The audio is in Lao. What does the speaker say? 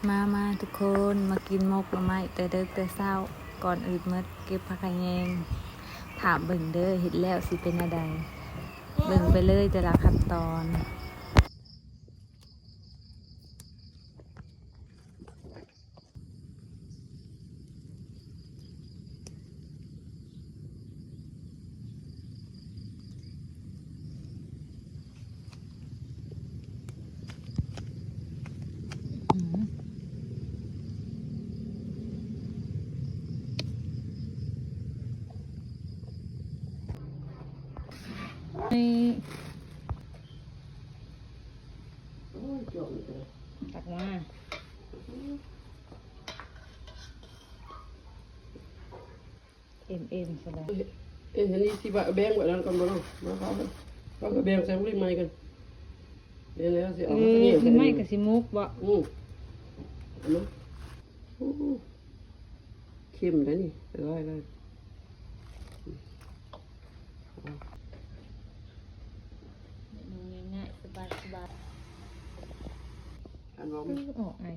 ມາ ມາທຸກຄົນ ມາກິນໝົກໜໍ່ໄມ້ແຕ່ເດິກແຕ່ເຊົ້າ. ກ່ອນອື່ນໝົດເກັບຜັກຂະແຍງ ຖ້າເບິ່ງເດີ ເຮັດແລ້ວຊິເປັນແນວໃດ ເບິ່ງໄປເລີຍແຕ່ລະຂັ້ນຕອນ. ຕັກມາ ເອັມໆ ຊັ້ນແຫຼະ. ເອີ ອັນນີ້ຊິວ່າແບ່ງໄວ້ນັ້ນກ່ອນບໍ່ເນາະ ມາເອົາ ເອົາກະແບ່ງໃສ່ໝາກລິນໄມ້ກ່ອນ. ແມ່ນແລ້ວ ຊິເອົາ ເອີ ໝາກລິນໄມ້ກະຊິໝົກບໍ່? ອື ເອົາມາ. ໂອ້ ເຄັມໄດ໋ນີ້ ຫຼາຍໆ. ເມນູງ່າຍໆ ສະບາຍໆ. ອັນບໍ່ ອອກອາຍ.